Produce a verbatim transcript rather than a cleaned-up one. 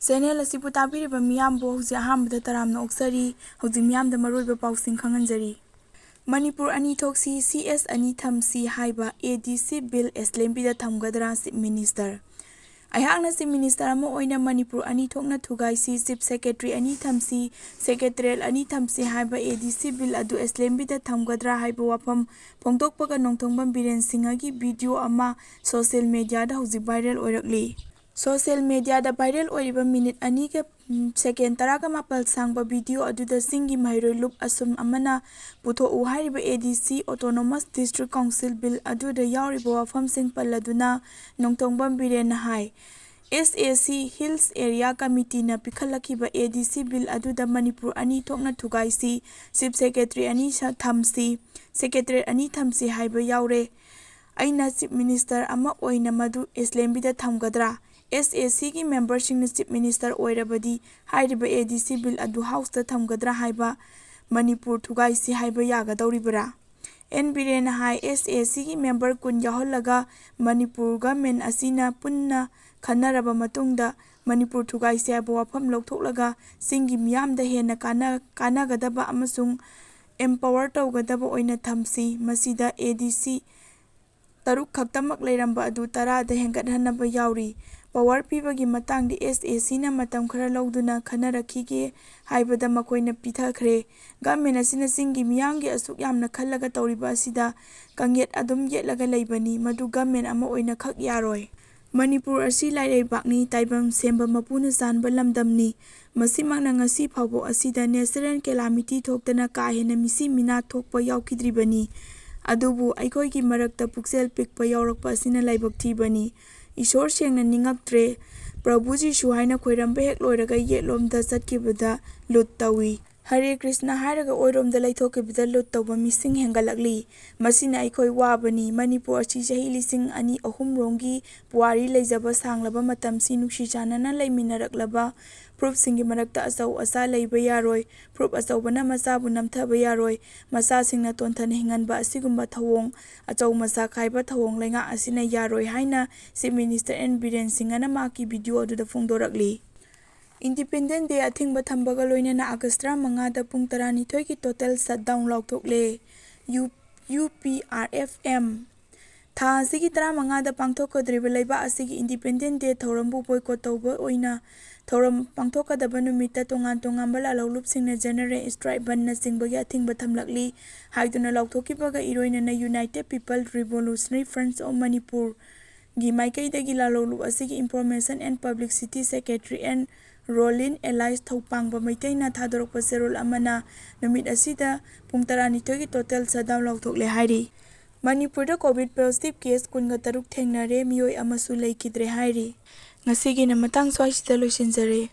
Channel ꯑꯁꯤꯕꯨ ꯇꯥꯕꯤꯔꯤꯕ ꯃꯤꯌꯥꯝꯕꯨ ꯍꯧꯖꯤꯛ ꯑꯍꯥꯟꯕꯗ ꯇꯔꯥꯝꯅ ꯑꯣꯛꯆꯔꯤ꯫ ꯍꯧꯖꯤꯛ ꯃꯤꯌꯥꯝꯗ ꯃꯔꯨꯑꯣꯏꯕ ꯄꯥꯎꯁꯤꯡ ꯈꯪꯍꯟꯖꯔꯤ꯫ ꯃꯅꯤꯄꯨꯔ ꯑꯅꯤ ꯊꯣꯛꯁꯤ, ꯁꯤ ꯑꯦꯁ ꯑꯅꯤ ꯊꯝꯁꯤ ꯍꯥꯏꯕ ꯑꯦ ꯗꯤ ꯁꯤ ꯕꯤꯜ ꯑꯦꯁꯦꯝꯕ꯭ꯂꯤꯗ ꯊꯝꯒꯗ꯭ꯔꯥ, ꯆꯤꯐ ꯃꯤꯅꯤꯁꯇꯔ? ꯑꯩꯍꯥꯛꯅ ꯆꯤꯐ ꯃꯤꯅꯤꯁꯇꯔ ꯑꯃ ꯑꯣꯏꯅ ꯃꯅꯤꯄꯨꯔ ꯑꯅꯤ ꯊꯣꯛꯅ ꯊꯨꯒꯥꯏꯁꯤ, ꯆꯤꯐ ꯁꯦꯀ꯭ꯔꯦꯇꯔꯤ ꯑꯅꯤ ꯊꯝꯁꯤ, ꯁꯦꯀ꯭ꯔꯦꯇꯔꯤꯌꯦꯠ ꯑꯅꯤ ꯊꯝꯁꯤ ꯍꯥꯏꯕ ꯑꯦ ꯗꯤ ꯁꯤ ꯕꯤꯜ ꯑꯗꯨ ꯑꯦꯁꯦꯝꯕ꯭ꯂꯤꯗ ꯊꯝꯒꯗ꯭ꯔꯥ ꯍꯥꯏꯕ ꯋꯥꯐꯝ ꯐꯣꯡꯗꯣꯛꯄꯒ ꯅꯣꯡꯊꯣꯡꯕꯝ ꯕꯤꯔꯦꯟ ꯁꯤꯡꯍꯒꯤ ꯚꯤꯗꯤꯑꯣ ꯑꯃ ꯁꯣꯁꯤꯌꯦꯜ ꯃꯦꯗꯤꯌꯥꯗ ꯍꯧꯖꯤꯛ ꯚꯥꯏꯔꯦꯜ ꯑꯣꯏꯔꯛꯂꯤ꯫ ꯁꯣꯁꯤꯌꯦꯜ ꯃꯦꯗꯤꯌꯥꯗ ꯚꯥꯏꯔꯦꯜ ꯑꯣꯏꯔꯤꯕ ꯃꯤꯅꯤꯠ ꯑꯅꯤꯒ, ꯎꯝ, ꯁꯦꯀꯦꯟ ꯇꯔꯥꯒ ꯃꯥꯄꯜ ꯁꯥꯡꯕ ꯚꯤꯗꯤꯑꯣ ꯑꯗꯨꯗ ꯆꯤꯡꯒꯤ ꯃꯍꯩꯔꯣꯏ ꯂꯨꯞ ꯑꯁꯨꯝ ꯑꯃꯅ ꯄꯨꯊꯣꯛꯎ ꯍꯥꯏꯔꯤꯕ ꯑꯦ ꯗꯤ ꯁꯤ, Autonomous District Council, ꯕꯤꯜ ꯑꯗꯨꯗ ꯌꯥꯎꯔꯤꯕ ꯋꯥꯐꯝꯁꯤꯡ ꯄꯜꯂꯗꯨꯅ ꯅꯣꯡꯊꯣꯡꯕꯝ ꯕꯤꯔꯦꯟꯅ ꯍꯥꯏ, ꯑꯦꯁ ꯑꯦ ꯁꯤ ꯍꯤꯜꯁ ꯑꯦꯔꯤꯌꯥ ꯀꯃꯤꯇꯤꯅ ꯄꯤꯈꯠꯂꯛꯈꯤꯕ ꯑꯦ ꯗꯤ ꯁꯤ ꯕꯤꯜ ꯑꯗꯨꯗ ꯃꯅꯤꯄꯨꯔ ꯑꯅꯤ ꯊꯣꯛꯅ ꯊꯨꯒꯥꯏꯁꯤ, ꯆꯤꯐ ꯁꯦꯀ꯭ꯔꯦꯇꯔꯤ ꯑꯅꯤ ꯁ-, ꯊꯝꯁꯤ, ꯁꯦꯀ꯭ꯔꯦꯇꯔꯤꯌꯦꯠ ꯑꯅꯤ ꯊꯝꯁꯤ ꯍꯥꯏꯕ ꯌꯥꯎꯔꯦ꯫ ꯑꯩꯅ ꯆꯤꯐ ꯃꯤꯅꯤꯁꯇꯔ ꯑꯃ ꯑꯣꯏꯅ ꯃꯗꯨ ꯑꯦꯁꯦꯝꯕ꯭ꯂꯤꯗ ꯊꯝꯒꯗ꯭ꯔꯥ? ꯑꯦꯁ ꯑꯦ ꯁꯤꯒꯤ ꯃꯦꯝꯕꯔꯁꯤꯡꯅ ꯆꯤꯐ ꯃꯤꯅꯤꯁꯇꯔ ꯑꯣꯏꯔꯕꯗꯤ ꯍꯥꯏꯔꯤꯕ ꯑꯦ ꯗꯤ ꯁꯤ ꯕꯤꯜ ꯑꯗꯨ ꯍꯥꯎꯁꯇ ꯊꯝꯒꯗ꯭ꯔꯥ ꯍꯥꯏꯕ, ꯃꯅꯤꯄꯨꯔ ꯊꯨꯒꯥꯏꯁꯤ ꯍꯥꯏꯕ ꯌꯥꯒꯗꯧꯔꯤꯕꯔꯥ? ꯑꯦꯟ ꯕꯤꯔꯦꯟꯅ ꯍꯥꯏ, ꯑꯦꯁ ꯑꯦ ꯁꯤꯒꯤ ꯃꯦꯝꯕꯔ ꯀꯨꯟ ꯌꯥꯎꯍꯜꯂꯒ ꯃꯅꯤꯄꯨꯔ ꯒꯚꯔꯟꯃꯦꯟ ꯑꯁꯤꯅ ꯄꯨꯟꯅ ꯈꯟꯅꯔꯕ ꯃꯇꯨꯡꯗ ꯃꯅꯤꯄꯨꯔ ꯊꯨꯒꯥꯏꯁꯤ ꯍꯥꯏꯕ ꯋꯥꯐꯝ ꯂꯧꯊꯣꯛꯂꯒ ꯆꯤꯡꯒꯤ ꯃꯤꯌꯥꯝꯗ ꯍꯦꯟꯅ ꯀꯥꯟꯅ-, ꯀꯥꯟꯅꯒꯗꯕ ꯑꯃꯁꯨꯡ ꯑꯦꯝꯄꯥꯋꯔ ꯇꯧꯒꯗꯕ ꯑꯣꯏꯅ ꯊꯝꯁꯤ꯫ ꯃꯁꯤꯗ ꯑꯦ ꯗꯤ ꯁꯤ ꯇꯔꯨꯛ ꯈꯛꯇꯃꯛ ꯂꯩꯔꯝꯕ ꯑꯗꯨ ꯇꯔꯥꯗ ꯍꯦꯟꯒꯠꯍꯟꯅꯕ ꯌꯥꯎꯔꯤ꯫ ꯄꯥꯋꯔ ꯄꯤꯕꯒꯤ ꯃꯇꯥꯡꯗꯤ ꯑꯦꯁ ꯑꯦ ꯁꯤꯅ ꯃꯇꯝ ꯈꯔ ꯂꯧꯗꯨꯅ ꯈꯟꯅꯔꯛꯈꯤꯒꯦ ꯍꯥꯏꯕꯗ ꯃꯈꯣꯏꯅ ꯄꯤꯊꯈ꯭ꯔꯦ꯫ ꯒꯚꯔꯟꯃꯦꯟ ꯑꯁꯤꯅ ꯆꯤꯡꯒꯤ ꯃꯤꯌꯥꯝꯒꯤ ꯑꯁꯨꯛ ꯌꯥꯝꯅ ꯈꯜꯂꯒ ꯇꯧꯔꯤꯕ ꯑꯁꯤꯗ ꯀꯥꯡꯌꯦꯠ ꯑꯗꯨꯝ ꯌꯦꯠꯂꯒ ꯂꯩꯕꯅꯤ꯫ ꯃꯗꯨ ꯒꯚꯔꯟꯃꯦꯟ ꯑꯃ ꯑꯣꯏꯅ ꯈꯛ ꯌꯥꯔꯣꯏ꯫ ꯃꯅꯤꯄꯨꯔ ꯑꯁꯤ ꯂꯥꯏꯔꯩꯕꯥꯛꯅꯤ, ꯇꯥꯏꯕꯪ ꯁꯦꯝꯕ ꯃꯄꯨꯅ ꯆꯥꯟꯕ ꯂꯝꯗꯝꯅꯤ꯫ ꯃꯁꯤꯃꯛꯅ ꯉꯁꯤ ꯐꯥꯎꯕ ꯑꯁꯤꯗ natural calamity ꯊꯣꯛꯇꯅ ꯀꯥ ꯍꯦꯟꯅ ꯃꯤꯁꯤ ꯃꯤꯅꯥ ꯊꯣꯛꯄ ꯌꯥꯎꯈꯤꯗ꯭ꯔꯤꯕꯅꯤ꯫ ꯑꯗꯨꯕꯨ ꯑꯩꯈꯣꯏꯒꯤ ꯃꯔꯛꯇ ꯄꯨꯛꯆꯦꯜ ꯄꯤꯛꯄ ꯌꯥꯎꯔꯛꯄ ꯑꯁꯤꯅ ꯂꯥꯏꯕꯛ ꯊꯤꯕꯅꯤ꯫ ꯏꯁꯣꯔ ꯁꯦꯡꯅ ꯅꯤꯡꯉꯛꯇ꯭ꯔꯦ꯫ ꯄ꯭ꯔꯚꯨ ꯖꯤꯁꯨ ꯍꯥꯏꯅ ꯈꯣꯏꯔꯝꯕ ꯍꯦꯛ ꯂꯣꯏꯔꯒ ꯌꯦꯠꯂꯣꯝꯗ ꯆꯠꯈꯤꯕꯗ ꯂꯨꯠ ꯇꯧꯏ꯫ ꯍꯔꯦ ꯀ꯭ꯔꯤꯁꯅ ꯍꯥꯏꯔꯒ ꯑꯣꯏꯔꯣꯝꯗ ꯂꯩꯊꯣꯛꯈꯤꯕꯗ ꯂꯨꯠ ꯇꯧꯕ ꯃꯤꯁꯤꯡ ꯍꯦꯟꯒꯠꯂꯛꯂꯤ꯫ ꯃꯁꯤꯅ ꯑꯩꯈꯣꯏ ꯋꯥꯕꯅꯤ꯫ ꯃꯅꯤꯄꯨꯔ ꯑꯁꯤ ꯆꯍꯤ ꯂꯤꯁꯤꯡ ꯑꯅꯤ ꯑꯍꯨꯝ ꯔꯣꯝꯒꯤ ꯄꯨꯋꯥꯔꯤ ꯂꯩꯖꯕ ꯁꯥꯡꯂꯕ ꯃꯇꯝꯁꯤ ꯅꯨꯡꯁꯤ ꯆꯥꯟꯅꯅ ꯂꯩꯃꯤꯟꯅꯔꯛꯂꯕ ꯐꯨꯔꯨꯞꯁꯤꯡꯒꯤ ꯃꯔꯛꯇ ꯑꯆꯧ ꯑꯆꯥ ꯂꯩꯕ ꯌꯥꯔꯣꯏ꯫ ꯐꯨꯔꯨꯞ ꯑꯆꯧꯕꯅ ꯃꯆꯥꯕꯨ ꯅꯝꯊꯕ ꯌꯥꯔꯣꯏ꯫ ꯃꯆꯥꯁꯤꯡꯅ ꯇꯣꯟꯊꯅ ꯍꯤꯡꯍꯟꯕ ꯑꯁꯤꯒꯨꯝꯕ ꯊꯧꯑꯣꯡ, ꯑꯆꯧ ꯃꯆꯥ ꯈꯥꯏꯕ ꯊꯧꯑꯣꯡ ꯂꯩꯉꯥꯛ ꯑꯁꯤꯅ ꯌꯥꯔꯣꯏ ꯍꯥꯏꯅ ꯆꯤꯐ ꯃꯤꯅꯤꯁꯇꯔ ꯑꯦꯟ ꯕꯤꯔꯦꯟ ꯁꯤꯡꯍꯅ ꯃꯍꯥꯛꯀꯤ ꯚꯤꯗꯤꯑꯣ ꯑꯗꯨꯗ ꯐꯣꯡꯗꯣꯔꯛꯂꯤ꯫ Independence Day ꯑꯊꯤꯡꯕ ꯊꯝꯕꯒ ꯂꯣꯏꯅꯅ August ꯇꯔꯥꯃꯉꯥꯗ ꯄꯨꯡ ꯇꯔꯥꯅꯤꯊꯣꯏꯒꯤ total shutdown ꯂꯥꯎꯊꯣꯛꯂꯦ꯫ U UPRFM꯫ ꯊꯥ ꯑꯁꯤꯒꯤ ꯇꯔꯥꯃꯉꯥꯗ ꯄꯥꯡꯊꯣꯛꯀꯗꯧꯔꯤꯕ ꯂꯩꯕꯥꯛ ꯑꯁꯤꯒꯤ Independence Day ꯊꯧꯔꯝꯕꯨ boycott ꯇꯧꯕ ꯑꯣꯏꯅ ꯊꯧꯔꯝ ꯄꯥꯡꯊꯣꯛꯀꯗꯕ ꯅꯨꯃꯤꯠꯇ ꯇꯣꯉꯥꯟ ꯇꯣꯉꯥꯟꯕ ꯂꯥꯂꯣꯡꯂꯨꯞꯁꯤꯡꯅ general strike, ꯕꯟꯅꯆꯤꯡꯕꯒꯤ ꯑꯊꯤꯡꯕ ꯊꯝꯂꯛꯂꯤ ꯍꯥꯏꯗꯨꯅ ꯂꯥꯎꯊꯣꯛꯈꯤꯕꯒ ꯏꯔꯣꯏꯅꯅ United People Revolutionary Front of Manipur ꯒꯤ ꯃꯥꯏꯀꯩꯗꯒꯤ ꯂꯥꯂꯣꯡꯂꯨꯞ ꯑꯁꯤꯒꯤ Information and Publicity Secretary N Rolin alias Thoupangba ꯃꯩꯇꯩꯅ ꯊꯥꯗꯣꯔꯛꯄ ꯆꯦꯔꯣꯜ ꯑꯃꯅ ꯅꯨꯃꯤꯠ ꯑꯁꯤꯗ ꯄꯨꯡ ꯇꯔꯥꯅꯤꯊꯣꯏꯒꯤ total shutdown ꯂꯥꯎꯊꯣꯛꯂꯦ ꯍꯥꯏꯔꯤ꯫ ꯃꯅꯤꯄꯨꯔꯗ COVID positive case ꯀꯨꯟꯒ ꯇꯔꯨꯛ ꯊꯦꯡꯅꯔꯦ, ꯃꯤꯑꯣꯏ ꯑꯃꯁꯨ ꯂꯩꯈꯤꯗ꯭ꯔꯦ ꯍꯥꯏꯔꯤ꯫ ꯉꯁꯤꯒꯤꯅ ꯃꯇꯥꯡ ꯁ꯭ꯋꯥꯏꯁꯤꯗ ꯂꯣꯏꯁꯤꯟꯖꯔꯦ꯫